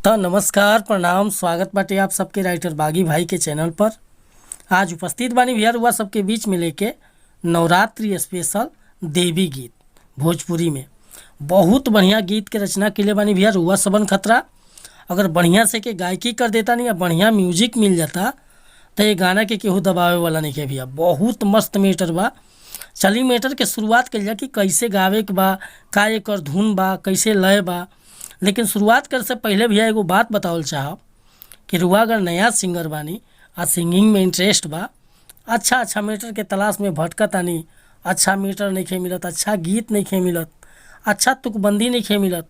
त नमस्कार, प्रणाम, स्वागत बाटे आप सबके राइटर बागी भाई के चैनल पर। आज उपस्थित बानी भैया रुआ सबके बीच में लेके नवरात्रि स्पेशल देवी गीत भोजपुरी में। बहुत बढ़िया गीत के रचना के लिए बानी भैया रुआ सबन खतरा। अगर बढ़िया से के गायकी कर देता नहीं या बढ़िया म्यूजिक मिल जाता तो ये गाना के केहू दबावे वाला नहीं है भैया। बहुत मस्त मैटर बा। चली मैटर के शुरुआत कइल जा कि कैसे गावे के बा, का एकर धुन बा, कैसे लय बा। लेकिन शुरुआत करे से पहले भैया एगो बात बतावल चाहब कि रुआ अगर नया सिंगर बानी आ सिंगिंग में इंटरेस्ट बा, अच्छा अच्छा मैटर के तलाश में भटकतानी, अच्छा मैटर नइखे मिलत, अच्छा गीत नइखे मिलत, अच्छा तुकबंदी नइखे मिलत,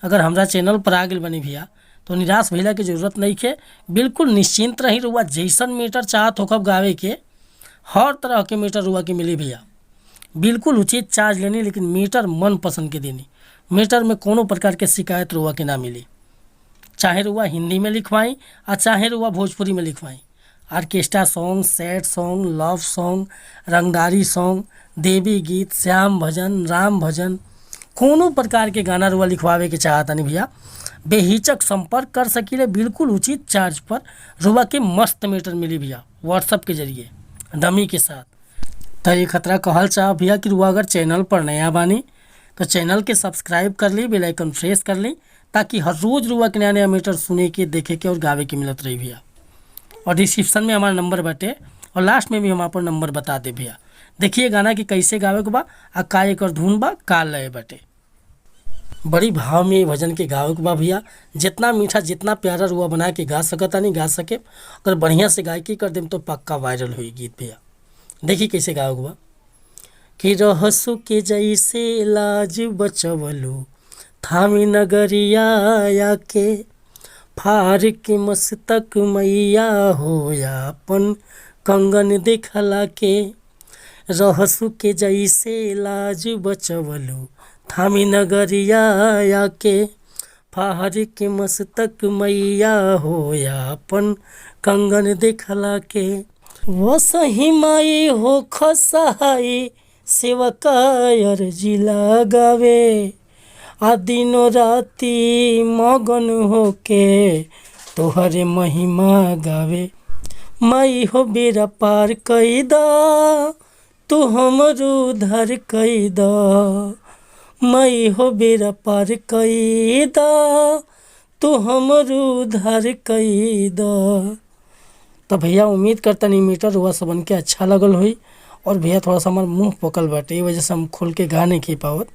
अगर हमरा चैनल पर आ गेल बानी भैया तो निराश भइला के जरूरत नइखे। बिल्कुल निश्चिंत रही रुआ, जैसन मैटर चाहत होखब गावे के, हर तरह के मीटर रुआ के मिली भैया। बिल्कुल उचित चार्ज लेनी, लेकिन मीटर मन पसंद के देनी। मीटर में कोनो प्रकार के शिकायत रुआ के ना मिली। चाहे रुआ हिंदी में लिखवाई आ चाहे रुआ भोजपुरी में लिखवाई। Orchestra song, sad song, love song, रंगदारी सॉन्ग, देवी गीत, श्याम भजन, राम भजन, कोनो प्रकार के गाना रुआ लिखवावे के चाहतानी भैया बेहिचक संपर्क कर सकीले। बिल्कुल उचित चार्ज पर रुआ के मस्त मीटर मिली भैया, व्हाट्सअप के जरिए डमी के साथ। तो ये खतरा कहल चाह भैया कि रुआ अगर चैनल पर नया बानी तो चैनल के सब्सक्राइब कर ली, बेल आइकन प्रेस कर ली, ताकि हर रोज़ रुआ के नया नया मीटर सुने के, देखे के और गावे के मिलत रही भैया। और डिस्क्रिप्शन में हमारा नंबर बाटे और लास्ट में भी हम अपन नंबर बता दे भैया। देखिए गाना के कैसे गावे के बा आ का एकर धुन बा, का लय बाटे। बड़ी भाव में ये भजन के गावे के बा भैया। जितना मीठा जितना प्यारा रुआ बना के गा सकतानी गा सके। अगर बढ़िया से गायकी कर देम तो पक्का वायरल हुई गीत भैया। देखिए कैसे गावे के बा कि रहसु के जैसे लाज बचवलू थामी नगरिया के, फार के मस्तक मैया हो अपन कंगन देखला के। रहसु के जैसे लाज बचवलू थामी नगरिया के, फार के मस्तक मैया हो अपन कंगन देखला के। वसही माई हो खसहाई सेवका अर्जी लगावे, आ दिनो राती मगन होके तोहरे महिमा गावे। माई हो बेरा पार कई दा, तू हमरो उधार कई दा। माई हो बेरा पार कई दा, तू हमरो उधार कई दा। तो भैया उम्मीद करता नहीं मीटर रुआ सबन के अच्छा लगल होई। और भैया थोड़ा सा हमार मुँह पकल बाटे, ई वजह से हम खोल के गा नहीं पावत।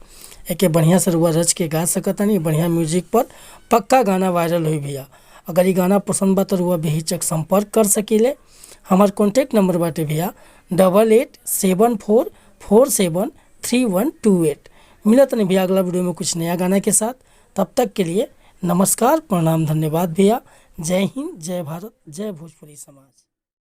एके बढ़िया से रुआ रच के गा सकतानी, बढ़िया म्यूजिक पर पक्का गाना वायरल हुई भैया। अगर ये गाना पसंद बा तो रुआ बेहिचक संपर्क कर सकीले। हमार कॉन्टैक्ट नंबर बाटे भैया 8874473128। मिलत नहीं भैया अगला वीडियो में कुछ नया गाना के साथ। तब तक के लिए नमस्कार, प्रणाम, धन्यवाद भैया। जय हिंद, जय भारत, जय भोजपुरी समाज।